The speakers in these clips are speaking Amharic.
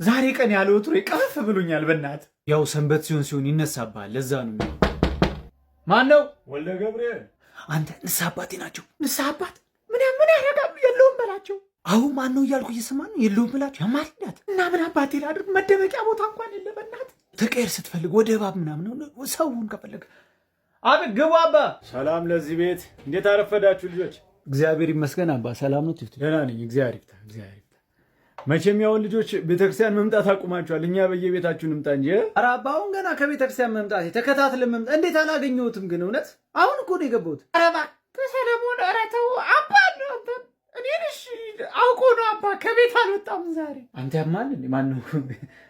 ዛሬ ቀን ያለ ወትሮ ቀፈፍ ብሎኛል። በእናት ያው ሰንበት ሲሆን ሲሆን ይነሳብሃል። ለዛ ነው። ማን ነው? ወልደ ገብርኤል። አንተ ንስሐ አባቴ ናቸው። ንስሐ አባት ምን ምን ያደርጋሉ? የለውም በላቸው። አሁን ማን ነው እያልኩ እየሰማ ነው። የለውም ብላቸው ያማልዳት። እና ምን አባቴ ላድርግ? መደበቂያ ቦታ እንኳን የለ። በእናት ተቀየር ስትፈልግ ወደ እባብ ምናምን ሰውን ከፈለግ አቤት ግቡ አባ። ሰላም ለዚህ ቤት። እንዴት አረፈዳችሁ ልጆች? እግዚአብሔር ይመስገን አባ። ሰላም ነው? ትፍቱ ደህና ነኝ፣ እግዚአብሔር ይፍታ፣ እግዚአብሔር ይፍታ። መቼም ያውን ልጆች ቤተክርስቲያን መምጣት አቁማችኋል። እኛ በየቤታችሁ እንምጣ እንጂ። ኧረ አባ አሁን ገና ከቤተክርስቲያን መምጣቴ ተከታትለን መምጣት እንዴት አላገኘሁትም ግን እውነት አሁን እኮ ነው የገባሁት። ኧረ እባክህ ሰለሞን፣ ኧረ ተው አባ። ነው አንተ እኔን እሺ አውቆ ነው አባ ከቤት አልወጣም ዛሬ። አንተ ያማል እንዴ? ማን ነው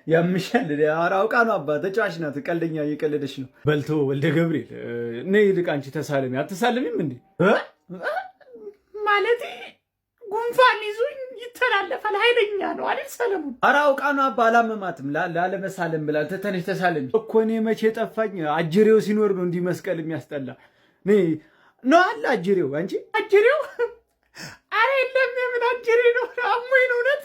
ያምሻል? ኧረ አውቃ ነው አባ። ተጫዋች ናት፣ ቀልደኛ፣ እየቀለደች ነው። በልቶ ወልደ ገብርኤል ነይ ይልቅ አንቺ ተሳለሚ። አትሳለሚም እንዴ? ማለቴ ጉንፋን ይዞኝ ይተላለፋል፣ ኃይለኛ ነው አይደል ሰለሞን? ኧረ አውቃ ነው አባ፣ አላመማትም። ላለመሳለም ብላ ተነሽ ተሳለሚ። እኮ እኔ መቼ ጠፋኝ። አጅሬው ሲኖር ነው እንዲህ መስቀል የሚያስጠላ። ነይ ነው አለ አጅሬው። አንቺ አጅሬው? አረ የለም፣ የምን አጅሬ ነው? አሞኝ ነው፣ እውነት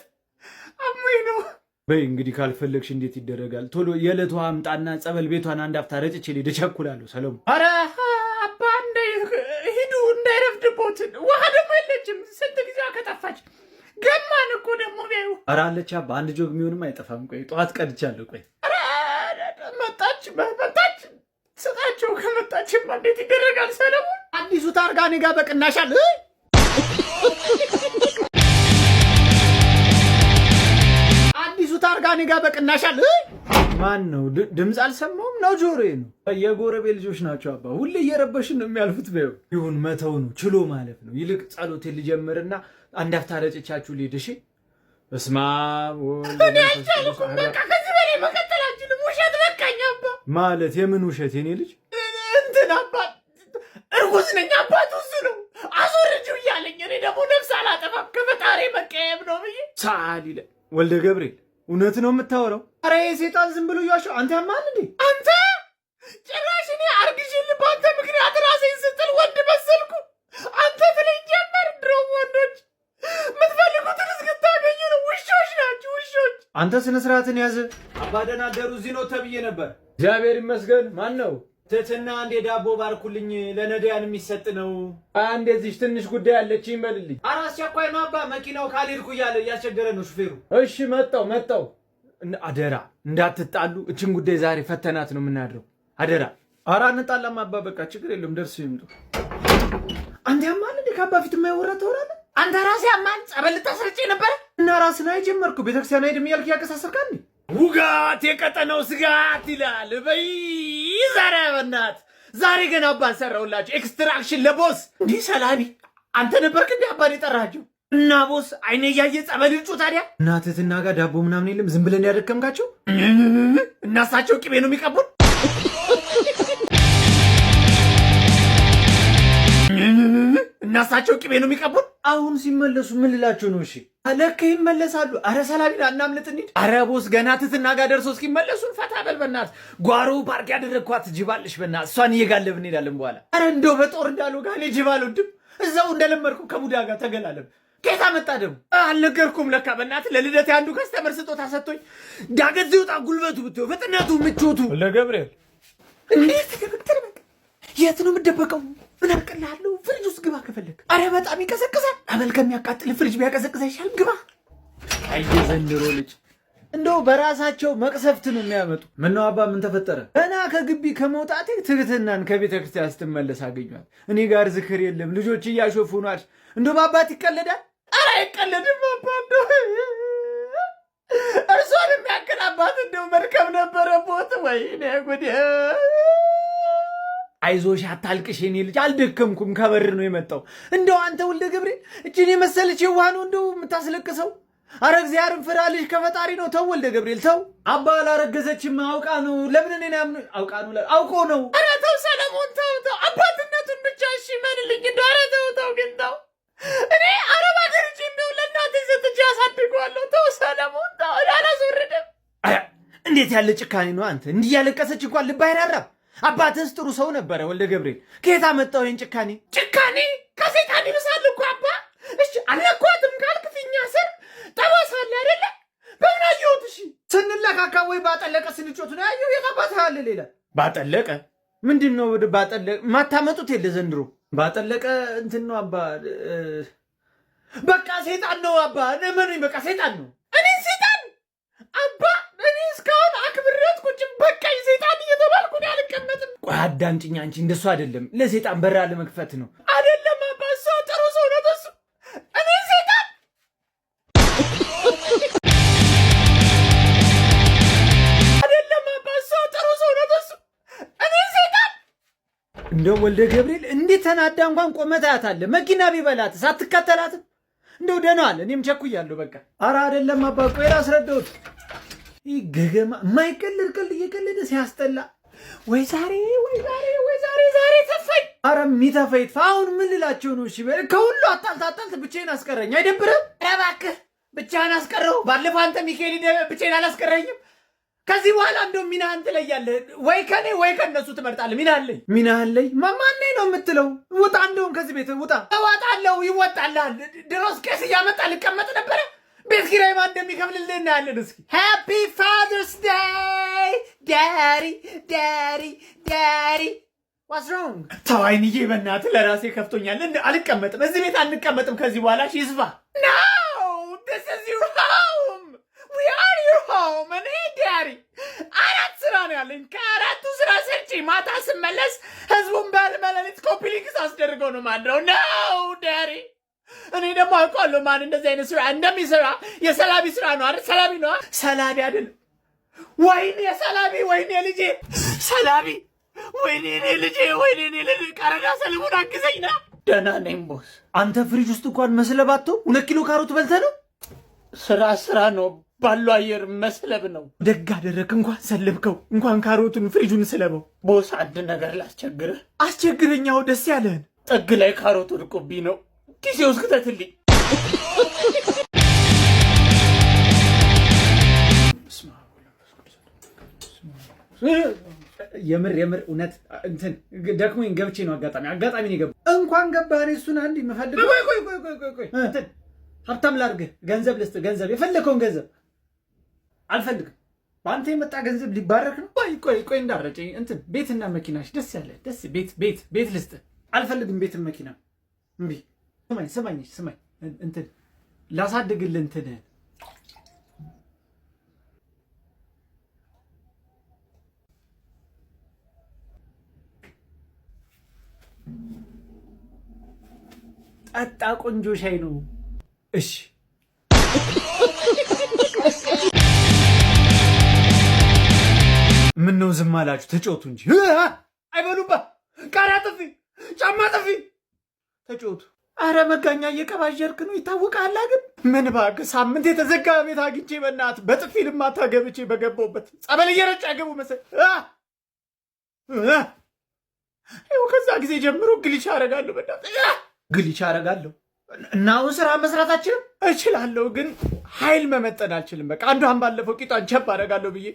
አሞኝ ነው። በይ እንግዲህ ካልፈለግሽ እንዴት ይደረጋል? ቶሎ የዕለት ውሃ አምጣና ጸበል ቤቷን አንድ አፍታ ረጭቼ ልሄድ እቸኩላለሁ። ሰለሞን አረ አባ ሂዱ እንዳይረፍድቦት። ውሃ ደግሞ የለችም፣ ስንት ጊዜዋ ከጠፋች። ገማን እኮ ደግሞ ቢያዩ። ኧረ አለች አባ፣ አንድ ጆግ የሚሆንም አይጠፋም። ቆይ ጠዋት ቀድቻለሁ። ቆይ ኧረ መጣች መጣች፣ ስጣቸው። ከመጣችማ እንዴት ይደረጋል ሰለሞን? አዲሱ ታርጋ እኔ ጋር በቅናሽ አለ። አዲሱ ታርጋ እኔ ጋር በቅናሽ አለ። ማን ነው? ድምፅ አልሰማሁም ነው ጆሮዬ ነው? የጎረቤት ልጆች ናቸው አባ፣ ሁሌ እየረበሽን ነው የሚያልፉት። በይው ይሁን መተው ነው ችሎ ማለፍ ነው። ይልቅ ጸሎቴን ልጀምርና አንድ አፍታ ረጭቻችሁ ልሂድ። እሺ። በስመ አብ ወወልድ እኔ ወመንፈስ ቅዱስ አልቻልኩም። አሐዱ በቃ ከዚህ በላይ መቀጠል አልችልም። ውሸት በቃኝ አባ። ማለት የምን ውሸት የኔ ልጅ? እንትን አባ እርጉዝ ነኝ አባቱ እሱ ነው አስወርጂው እያለኝ እኔ ደግሞ ነፍስ አላጠፋም ከፈጣሪ መቀየም ነው ብዬ ሳል ይለ ወልደ ገብርኤል እውነት ነው የምታወራው? ኧረ ይሄ ሴጣን ዝም ብሎ እያሸው። አንተ ያማል እንዴ? አንተ ጭራሽ እኔ አርግዤልህ በአንተ ምክንያት ራሴን ስጥል ወንድ መሰልኩ። አንተ ትለኝ ጀመር። ድሮም ወንዶች የምትፈልጉትን እስክታገኙ ነው። ውሾች ናችሁ ውሾች። አንተ ስነ ስርዓትን ያዝ። አባ ደህና አደሩ። እዚህ ነው ተብዬ ነበር። እግዚአብሔር ይመስገን። ማን ነው? ትህትና አንድ የዳቦ ባርኩልኝ፣ ለነዳያን የሚሰጥ ነው። አንድ የዚች ትንሽ ጉዳይ አለችኝ በልልኝ። ኧረ አስቸኳይ ነው አባ፣ መኪናው ካልሄድኩ እያለ እያስቸገረ ነው ሹፌሩ። እሺ መጣው መጣው። አደራ እንዳትጣሉ። እችን ጉዳይ ዛሬ ፈተናት ነው የምናድረው። አደራ። ኧረ አንጣላም አባ፣ በቃ ችግር የለውም ደርሰው ይምጡ። አንተ ያማል እንዴ? ከአባ ፊት የማይወራ ታወራለህ። አንተ ራስህ ያማል። ጸበል ልታስረጭ ነበረ። እና ራስን አይጀመርኩ ቤተክርስቲያን አይሄድም እያልክ እያቀሳሰርካል እንዴ? ውጋት የቀጠነው ስጋት ይላል። በይ ዛሬ በናት ዛሬ ገና አባን ሰራሁላቸው። extraction ለ boss እንዲህ ሰላቢ አንተ ነበርክ እንዲህ አባን የጠራቸው እና boss አይኔ እያየ ጸበል ይርጩ ታዲያ። እና ትህትና ጋር ዳቦ ምናምን የለም ዝም ብለን ያደከምካቸው። እና እሳቸው ቅቤ ነው የሚቀቡን። እና እሳቸው ቅቤ ነው የሚቀቡን። አሁን ሲመለሱ ምን ልላቸው ነው? እሺ ለካ ይመለሳሉ። አረ ሰላቢን አናምልጥ እንሂድ። አረ boss ገና ትትና ጋር ደርሶ እስኪመለሱን ፈታ በል በእናትህ። ጓሮ ፓርክ ያደረግኳት ጅባለሽ በእናትህ፣ እሷን እየጋለብን እንሄዳለን በኋላ። አረ እንደው በጦር እንዳልወጋ እኔ ጅብ አልወድም። እዛው እንደለመድኩ ከቡዳ ጋር ተገላለብ። ከየት አመጣ ደግሞ አልነገርኩም። ለካ በእናትህ ለልደቴ አንዱ customer ስጦታ ሰጥቶኝ ዳገት ሲወጣ ጉልበቱ ብትይው ፍጥነቱ፣ ምቾቱ ወልደ ገብርኤል እንዴት ተደበቅ ተደበቅ። የት ነው የምደበቀው? ምን አቅልሃለሁ? ፍሪጅ ውስጥ ግባ ከፈለግ። አረ በጣም ይቀዘቅዛል። አበል ከሚያቃጥል ፍሪጅ ቢያቀዘቅዝ አይሻልም? ግባ። አይ ዘንድሮ ልጅ እንደው በራሳቸው መቅሰፍት ነው የሚያመጡ። ምነው አባ ምን ተፈጠረ? ገና ከግቢ ከመውጣቴ ትህትናን ከቤተ ክርስቲያን ስትመለስ አገኟት። እኔ ጋር ዝክር የለም ልጆች እያሾፉ ኗል። እንደው በአባት ይቀለዳል? አረ አይቀለድም አባ። እንደው እርሶን የሚያክል አባት እንደው መድከም ነበረቦት። ወይኔ ጉዴ! አይዞሽ አታልቅሽ የኔ ልጅ አልደከምኩም፣ ከበር ነው የመጣው። እንደው አንተ ወልደ ገብርኤል እችን የመሰለች የዋህ ነው እንደው የምታስለቅሰው። አረ እግዚአብሔርን ፍራ፣ ልጅ ከፈጣሪ ነው። ተው ወልደ ገብርኤል ተው። አባ አላረገዘችም፣ አውቃ ነው። ለምን እኔን ያምኑ? አውቃ ነው፣ አውቆ ነው። አረ ተው ሰለሞን ተው ተው፣ አባትነቱን ብቻ እሺ መንልኝ እንደው። አረ ተው ተው ግን ተው። እኔ አረብ ሀገር ሂጅ እንደው ለእናቴ ሰጥቼ አሳድገዋለሁ። ተው ሰለሞን ተው፣ አላስወርድም። አረ እንዴት ያለ ጭካኔ ነው አንተ! እንዲህ ያለቀሰች እንኳን ልብ አይራራም። አባትህስ ጥሩ ሰው ነበረ ወልደ ገብርኤል። ከየት አመጣው ይህን ጭካኔ? ጭካኔ ከሴጣን ይብሳል እኮ አባ። እሺ አልነኳትም ካልክ ፊኛ ስር ጠባሳ አለ አይደለ? በምን አየሁት? እሺ ስንነካካ ወይ ባጠለቀ ስንጮት ነው ያየው። የት አለ ሌላ ባጠለቀ ምንድን ነው ባጠለቀ? ማታመጡት የለ ዘንድሮ። ባጠለቀ እንትን ነው አባ፣ በቃ ሴጣን ነው አባ፣ እመኑኝ፣ በቃ ሴጣን ነው። እኔ ሴጣን አባ፣ እኔ እስካሁን አክብሬዎት ቁጭ በቃኝ፣ ሴጣን እየተባልኩ እኔ አልቀመጥም። ቆይ አዳምጪኝ አንቺ፣ እንደሱ አይደለም፣ ለሴጣን በራ ለመክፈት ነው። አይደለም አባ፣ እሷ ጥሩ ሰው ናት። እሱ እኔ ሴጣን አይደለም አባ፣ እሷ ጥሩ ሰው ናት። እሱ እኔ ሴጣን። እንደው ወልደ ገብርኤል እንዴት ተናዳ እንኳን ቆመህ ታያታለህ። መኪና ቢበላትስ አትከተላትም? እንደው ደህና አለ። እኔም ቸኩያለሁ። በቃ ኧረ አይደለም አባ፣ ቆይ ላስረዳሁት። ይህ ገገማ የማይቀልድ ቀልድ እየቀለደ ሲያስጠላ። ወይ ዛሬ፣ ወይ ዛሬ፣ ወይ ዛሬ፣ ዛሬ ተፋኝ። ኧረ የሚተፋ ይጥፋ። አሁን ምን ልላቸው ነው? እሺ በል ከሁሉ አጣልት አጣልት ብቻዬን አስቀረኝ። አይደብርም? ኧረ እባክህ ብቻህን አስቀረው። ባለፈው አንተ ሚካኤል ብቻዬን አላስቀረኝም። ከዚህ በኋላ እንደው ሚናህን ትለያለህ። ወይ ከኔ ወይ ከእነሱ ትመርጣለህ። ሚናህን ለይ። ሚናህን ለይ። ማን ነው የምትለው? ውጣ፣ እንደውም ከዚህ ቤት ውጣ። እወጣለሁ። ይወጣልሃል። ድሮስ ቄስ እያመጣ ልቀመጥ ነበረ። ቤት ኪራይ ማን እንደሚከፍልልህ እናያለን። እስኪ Happy Father's Day daddy daddy daddy። What's wrong? ተው አይንዬ፣ በእናትህ ለራሴ ከፍቶኛል። አልቀመጥም፣ እዚህ ቤት አንቀመጥም ከዚህ በኋላ። ይስፋ። No, this is your home, we are your home። እኔ daddy አራት ስራ ነው ያለኝ። ከአራቱ ስራ ሰርቼ ማታ ስመለስ ህዝቡን በህልመ ሌሊት copy link አስደርገው ነው ማድረው። No daddy፣ እኔ ደግሞ አውቀዋለሁ ማን እንደዚህ አይነት ስራ እንደሚሰራ። የሰላቢ ስራ ነው አይደል? ሰላቢ ነው። ሰላቢ አይደል? ወይኔ ሰላቢ፣ ወይኔ ልጄ ሰላቢ፣ ወይኔ እኔ ልጄ፣ ወይኔ እኔ ልጄ። ቀረዳ ሰለሞን አግዘኝ ና። ደህና ነኝ boss። አንተ ፍሪጅ ውስጥ እንኳን መስለብ አጥቶ 2 ኪሎ ካሮት በልተህ ነው? ስራ ስራ ነው፣ ባለው አየር መስለብ ነው። ደግ አደረክ። እንኳን ሰለብከው፣ እንኳን ካሮቱን ፍሪጁን ስለበው። Boss፣ አንድ ነገር ላስቸግርህ። አስቸግረኛው፣ ደስ ያለህን። ጥግ ላይ ካሮት ወድቆብኝ ነው። ኪሴ ውስጥ ክተትልኝ። የምር የምር እውነት እንትን ደክሞኝ ገብቼ ነው። አጋጣሚ አጋጣሚ ነው የገባሁ። እንኳን ገባህ። እኔ እሱን አንድ የምፈልገው ቆይ ቆይ ቆይ ቆይ ቆይ ቆይ፣ እንትን ሀብታም ላድርግህ፣ ገንዘብ ልስጥህ፣ ገንዘብ የፈለከውን ገንዘብ አልፈልግም። በአንተ የመጣ ገንዘብ ሊባረክ ነው። ቆይ ቆይ ቆይ እንዳረጨኝ እንትን ቤትና መኪናሽ ደስ ያለ ደስ ቤት ቤት ቤት ልስጥህ። አልፈልግም ቤትን መኪና እምቢ። ስማኝ ስማኝ ስማኝ፣ እንትን ላሳድግልህ እንትንህን። ጠጣ፣ ቆንጆ ሻይ ነው። እሺ። ምን ነው ዝም አላችሁ? ተጫወቱ እንጂ። አይበሉባ። ቃሪያ ጥፊ፣ ጫማ ጥፊ፣ ተጫወቱ። አረ መጋኛ እየቀባዠርክ ነው ይታወቃል። ግን ምን እባክህ ሳምንት የተዘጋ ቤት አግኝቼ በእናትህ በጥፊ ልማታ ገብቼ በገባሁበት ጸበል እየረጫ ገቡ መሰለኝ። ይኸው ከዛ ጊዜ ጀምሮ glitch አደርጋለሁ፣ በእናትህ glitch አደርጋለሁ። እና አሁን ስራ መስራት አችልም? እችላለሁ፣ ግን ኃይል መመጠን አልችልም። በቃ አንዷን ባለፈው ቂጧን ቸብ አደርጋለሁ ብዬ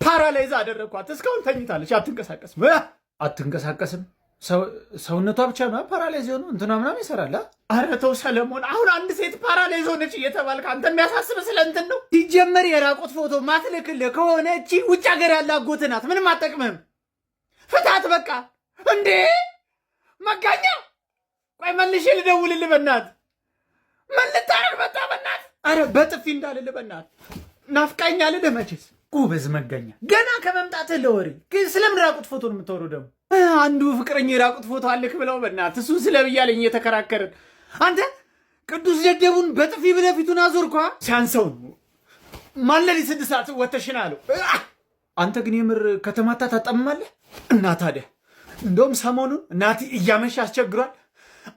paralyze አደረግኳት። እስካሁን ተኝታለች፣ አትንቀሳቀስም። አትንቀሳቀስም። ሰውነቷ ብቻ ነው paralyze የሆነው፣ እንትኗ ምናምን ይሰራል። ኧረ ተው ሰለሞን፣ አሁን አንድ ሴት paralyze ሆነች እየተባልክ አንተ የሚያሳስብህ ስለ እንትን ነው። ሲጀመር የራቁት ፎቶ ማትልክልህ ከሆነ እቺ ውጭ ሀገር ያለ አጎትህ ናት፣ ምንም አጠቅምህም። ፍታት በቃ። እንዴ መጋኛ፣ ቆይ መልሼ ልደውልልህ በእናትህ። ምን ልታረግ መጣ? በእናትህ ኧረ በጥፊ እንዳልልህ በእናትህ፣ ናፍቃኛ ልልህ መቼስ። ጎበዝ መገኛ፣ ገና ከመምጣትህ ለወሬ ግን ስለምን ራቁት ፎቶ ነው የምታወራው ደግሞ? አንዱ ፍቅረኛ የራቁት ፎቶ አልክ ብለው በእናትህ እሱን ስለብያለኝ እየተከራከርን፣ አንተ ቅዱስ ደደቡን በጥፊ ብለህ ፊቱን አዞርኳ። ሲያንሰው ነው ማለሊት 6 ሰዓት ወተሽና አለው። አንተ ግን የምር ከተማታ ታጣምማለህ። እና ታዲያ እንደውም ሰሞኑን እናቲ እያመሸ አስቸግሯል።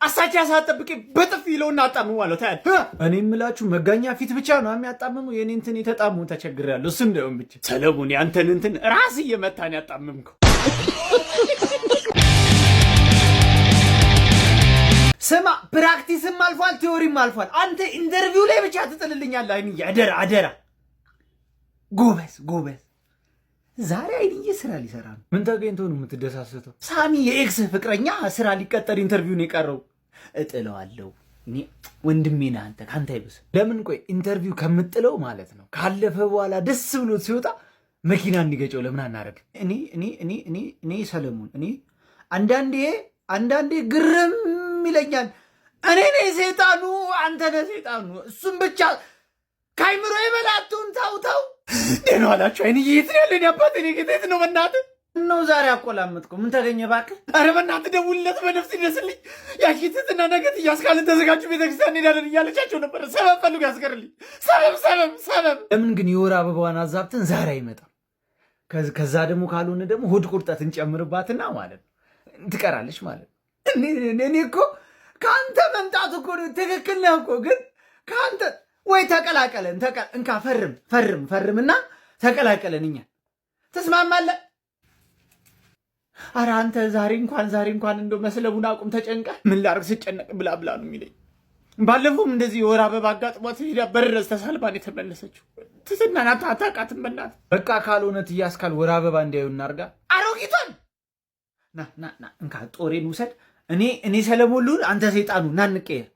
አሳቻ ሰዓት ጠብቄ በጥፊ ይለውና አጣምሟለሁ። ታያለህ። እኔ የምላችሁ መጋኛ ፊት ብቻ ነው የሚያጣምመው። የኔ እንትን የተጣሙ ተቸግሬያለሁ። እሱ እንደውም ብቻ ሰለሞን ያንተን እንትን ራስ እየመታን ያጣምምከው። ስማ፣ practice ም አልፏል፣ theory ም አልፏል። አንተ interview ላይ ብቻ ትጥልልኛለህ። አይንዬ አደራ አደራ። ጎበዝ ጎበዝ። ዛሬ አይንዬ ስራ ሊሰራ ነው። ምን ተገኝቶ ነው የምትደሳሰተው? ሳሚ የ ex ፍቅረኛ ስራ ሊቀጠር interview ነው የቀረው። እጥለዋለሁ። እኔ ወንድሜ ነህ አንተ፣ ከአንተ አይብስም። ለምን ቆይ interview ከምጥለው ማለት ነው ካለፈ በኋላ ደስ ብሎት ሲወጣ መኪና እንዲገጨው ለምን አናረግ? እኔ እኔ እኔ እኔ እኔ ሰለሞን፣ እኔ አንዳንዴ ግርም ይለኛል። እኔ ነኝ ሴጣኑ፣ አንተ ነህ ሴጣኑ። እሱም ብቻ ከአይምሮ የበላቱን ተው ተው። ደህና ዋላችሁ። አይንዬ የት ነው ያለን? አባት እኔ ጌታ የት ነው? በእናትህ ነው ዛሬ አቆላመጥኩ። ምን ተገኘ እባክህ? ኧረ በእናትህ ደውልለት፣ በነፍስ ይድረስልኝ። ያቺ ትትና ነገት እያስካልን ተዘጋጁ፣ ቤተክርስቲያን እንሄዳለን እያለቻቸው ነበረ። ሰበብ ፈልጎ ያስቀርልኝ። ሰበብ ሰበብ ሰበብ። ለምን ግን የወር አበባዋን አዛብተን ዛሬ አይመጣም? ከዛ ደግሞ ካልሆነ ደግሞ ሆድ ቁርጠት እንጨምርባትና ማለት ነው ትቀራለች ማለት ነው። እኔ እኮ ከአንተ መምጣቱ እኮ ትክክል ነህ እኮ፣ ግን ከአንተ ወይ ተቀላቀለን፣ እንካ ፈርም ፈርም ፈርምና ተቀላቀለን፣ እኛ ተስማማለህ? ኧረ አንተ ዛሬ እንኳን እንደው መስለቡን አቁም፣ ተጨንቀህ ምን ላድርግ ስጨነቅ ብላ ብላ ነው የሚለኝ። ባለፈውም እንደዚህ የወር አበባ አጋጥሟት ሄዳ በረዝ ተሳልባን የተመለሰችው ትትናን አታውቃትም። በእናትህ በቃ ካልሆነ ትያስካል ወር አበባ እንዲያዩ እናርጋ። አሮጊቷን ና ና ና እንካ ጦሬን ውሰድ። እኔ ሰለሞን ልሁን፣ አንተ ሰይጣኑ፣ ና እንቀየር።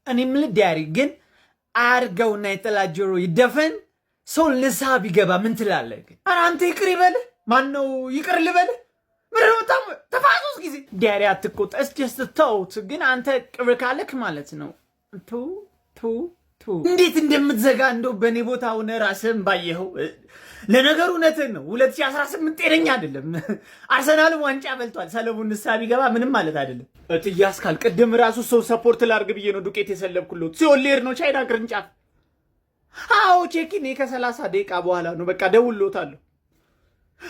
እኔ የምልህ ዲያሪ ግን አያርገውና የጠላት ጆሮ ይደፈን፣ ሰው ንስሐ ቢገባ ምን ትላለህ? ግን ኧረ አንተ ይቅር ይበልህ። ማነው ይቅር ልበልህ? ምንድነው በጣም ተፋሶስ ጊዜ ዲያሪ አትቆጣ። It's just thought ግን አንተ ቅር ካለክ ማለት ነው። ቱ ቱ ቱ እንዴት እንደምትዘጋ እንደው በእኔ ቦታ ሆነ ራስህን ባየኸው። ለነገሩ እውነትህን ነው። 2018 ጤነኛ አይደለም። አርሰናልም ዋንጫ በልቷል። ሰለሞን ንስሐ ቢገባ ምንም ማለት አይደለም። እትያስካል ቅድም ራሱ ሰው support ላርግ ብዬ ነው ዱቄት የሰለብኩለት። ሲሆን ልሄድ ነው ቻይና ቅርንጫፍ። አዎ check-in ከ30 ደቂቃ በኋላ ነው። በቃ ደውሎታለሁ።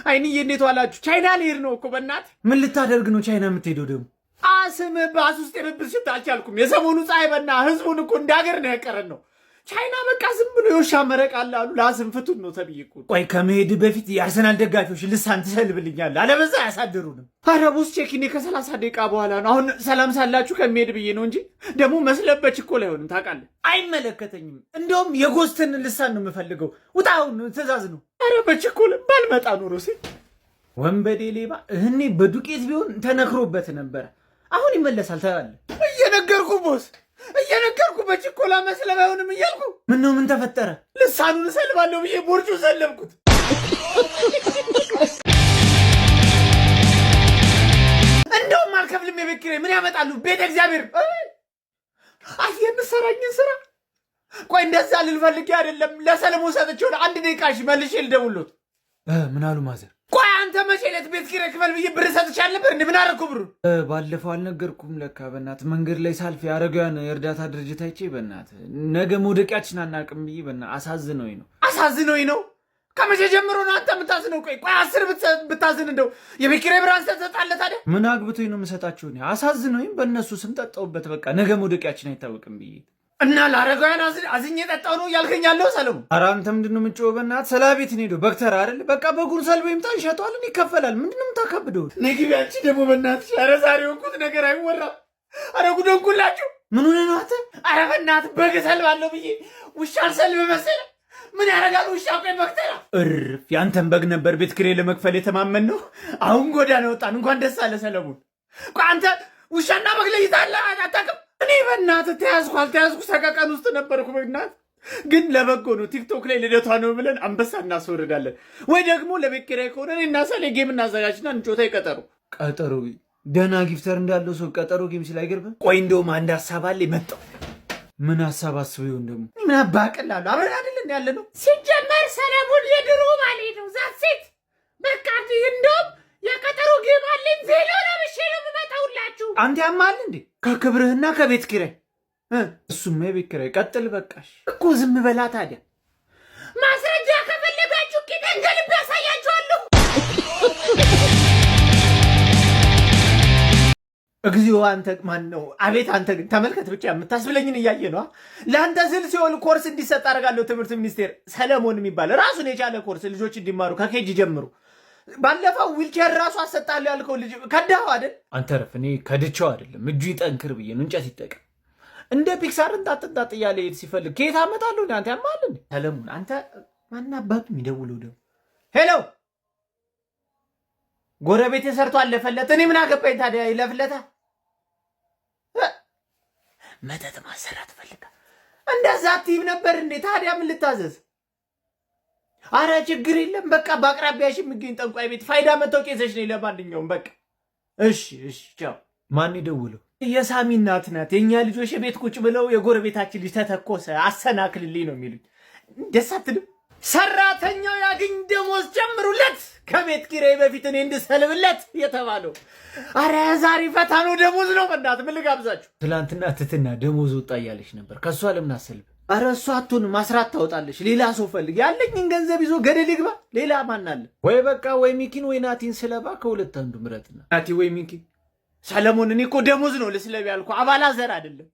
አይንዬ እንዴት ዋላችሁ? ቻይና ልሄድ ነው እኮ በእናትህ። ምን ልታደርግ ነው ቻይና የምትሄደው ደግሞ? አስም ባስ ውስጥ የብብት ሽታ አልቻልኩም። የሰሞኑ ፀሐይ በና ህዝቡን እኮ እንደ ሀገር ነው ያቀረን ነው። ቻይና በቃ ዝም ብሎ የውሻ መረቅ አለ አሉ። ለአስም ፍቱን ነው ተብዬ እኮ። ቆይ ከመሄድ በፊት የአርሰናል ደጋፊዎች ልሳን ትሰልብልኛለህ፣ አለበዛ አያሳድሩንም። ኧረ boss check-in ከ30 ደቂቃ በኋላ ነው። አሁን ሰላም ሳላችሁ ከሚሄድ ብዬ ነው እንጂ ደግሞ መስለበች እኮ ላይሆንም ታውቃለህ። አይመለከተኝም። እንደውም የጎስትን ልሳን ነው የምፈልገው። ውጣ፣ አሁን ትእዛዝ ነው። ኧረ በችኮል ባልመጣ ኖሮ ሲል ወንበዴ ሌባ እህኔ በዱቄት ቢሆን ተነክሮበት ነበረ። አሁን ይመለሳል ተባለ። እየነገርኩ boss እየነገርኩ በችኮላ መስለብ አይሆንም እያልኩ። ምን ነው፣ ምን ተፈጠረ? ልሳኑን እሰልባለሁ ብዬ ቦርጩ ሰለብኩት። እንደውም አልከፍልም የቤት ኪራይ፣ ምን ያመጣሉ? ቤተ እግዚአብሔር አይ የምሰራኝን ስራ። ቆይ እንደዛ ልል ፈልጌ አይደለም። ለሰለሞን ሰጥቼው አንድ ደቂቃ እሺ፣ መልሼ ልደውልሎት። ምን አሉ mother? ቆይ አንተ መቼ ዕለት ቤት ኪራይ ክፈል ብዬ ብር ሰጥቼ አልነበር እንዴ? ምን አደረኩ ብሩ? ባለፈው አልነገርኩም ለካ። በእናትህ መንገድ ላይ ሳልፍ የአረጋውያን የእርዳታ ድርጅት አይቼ በእናትህ ነገ መውደቂያችን አናውቅም ብዬ በእናትህ አሳዝነውኝ ነው። አሳዝነውኝ ነው? ከመቼ ጀምሮ ነው አንተ የምታዝነው? ቆይ ቆይ 10 ብታዝን እንደው የቤት ኪራይ ብር አንስተህ ትሰጣለህ ታዲያ? ምን አግብቶኝ ነው የምሰጣቸው? እኔ አሳዝነውኝ በእነሱ ስም ጠጣሁበት። በቃ ነገ መውደቂያችን አይታወቅም ብዬ። እና ለአረጋውያን አዝኜ ጠጣው ነው እያልከኝ ያለው ሰለሞን? ኧረ አንተ ምንድን ነው የምትጮኸው? በእናትህ ሰላ ቤት ነው ሄደው በክተራ አይደል? በቃ በጉን ሰልቦ ይምጣ፣ እንሸጠዋለን፣ ይከፈላል። ምንድን ነው የምታከብደው? ነግቢ አንቺ ደግሞ በእናትሽ። ኧረ ዛሬ ሆንኩት ነገር አይወራም። ኧረ ጉድ ሆንኩላችሁ። ምን ሆነህ ነው አንተ? ኧረ በእናትህ በግ ሰልባለሁ ብዬ ውሻ አልሰልብ መሰለህ? ምን ያደርጋል ውሻ? ቆይ በክተራ እርፍ! ያንተን በግ ነበር ቤት ኪራይ ለመክፈል የተማመን ነው። አሁን ጎዳና ወጣን። እንኳን ደስ አለ ሰለሞን። ቆይ አንተ ውሻና በግ ለይተህ አታውቅም? እኔ በእናትህ ተያዝኩ አልተያዝኩ ሰቀቀን ውስጥ ነበርኩ። በእናትህ ግን ለበጎ ነው። ቲክቶክ ላይ ልደቷ ነው ብለን አንበሳ እናስወርዳለን። ወይ ደግሞ ለቤት ኪራይ ከሆነ እኔ እና ሰሌ game እናዘጋጅና እንጮታ ይቀጠሩ ቀጠሮ ደህና gifter እንዳለው ሰው ቀጠሮ game ሲል አይገርምም? ቆይ እንደውም አንድ ሀሳብ አለ መጣው። ምን ሀሳብ አስበው ይሆን ደግሞ? ምን አባቅላለሁ አብረን አይደል እንደ ያለ ነው። ሲጀመር ሰለሞን የድሮ ባሌ ነው። That's it በቃ እንደውም የቀጠሮ game አለኝ፣ ቬሎ ለብሼ ነው የምመጣውላችሁ። አንተ ያማል እንዴ? ከክብርህና ከቤት ኪራይ። እሱማ የቤት ኪራይ ቀጥል በቃሽ። እኮ ዝም በላ ታዲያ። ማስረጃ ከፈለጋችሁ ቂጤን ገልቤ ያሳያችኋለሁ። እግዚኦ አንተ ማን ነው? አቤት አንተ ግን ተመልከት ብቻ የምታስብለኝን እያየ ነው። ለአንተ ስል ሲሆን ኮርስ እንዲሰጥ አደርጋለሁ። ትምህርት ሚኒስቴር ሰለሞን የሚባል ራሱን የቻለ ኮርስ ልጆች እንዲማሩ ከ KG ጀምሮ። ባለፈው ዊልቸር ራሱ አሰጣለሁ ያልከው ልጅ ከዳኸው አይደል? አንተ ረፍ፣ እኔ ከድቼው አይደለም፣ እጁ ይጠንክር ብዬ ነው። እንጨት ይጠቀም እንደ ፒክሳር እንጣጥ እንጣጥ እያለ ሄድ ሲፈልግ ከየት አመጣለሁ? አንተ ያማል እንዴ? ሰለሞን አንተ ማን አባቱ የሚደውለው ደግሞ? Hello፣ ጎረቤት ሰርቶ አለፈለት። እኔ ምን አገባኝ ታዲያ? ይለፍለታ፣ መተት ማሰራት ፈልጋ። እንደዛ አትይም ነበር እንዴ? ታዲያ ምን ልታዘዝ? አረ ችግር የለም፣ በቃ በአቅራቢያሽ የሚገኝ ጠንቋይ ቤት ፋይዳ መታወቂያ ይዘሽ ነይ። ለማንኛውም በቃ እሺ፣ እሺ፣ ቻው። ማን የደወለው? የሳሚ እናት ናት። የእኛ ልጆች የቤት ቁጭ ብለው የጎረቤታችን ልጅ ተተኮሰ አሰናክልልኝ ነው የሚሉኝ። ደስ አትልም? ሰራተኛው ያግኝ ደሞዝ ጨምሩለት፣ ከቤት ኪራይ በፊት እኔ እንድሰልብለት የተባለው። አረ ዛሬ ፈታ ነው፣ ደሞዝ ነው። በእናትህ ምን ልጋብዛችሁ? ትላንትና ትትና ደሞዝ ወጣ እያለች ነበር። ከእሷ ለምን አሰልብ? አረ እሷ አትሆንም፣ አስራት ታወጣለች። ሌላ ሰው ፈልግ። ያለኝን ገንዘብ ይዞ ገደል ይግባ። ሌላ ማን አለ? ወይ በቃ ወይ ሚኪን ወይ ናቲን ስለባ፣ ከሁለት አንዱ ምረጥና። ናቲ ወይ ሚኪ። ሰለሞን፣ እኔ እኮ ደሞዝ ነው ልስለብ ያልኩ፣ አባላ ዘር አይደለም።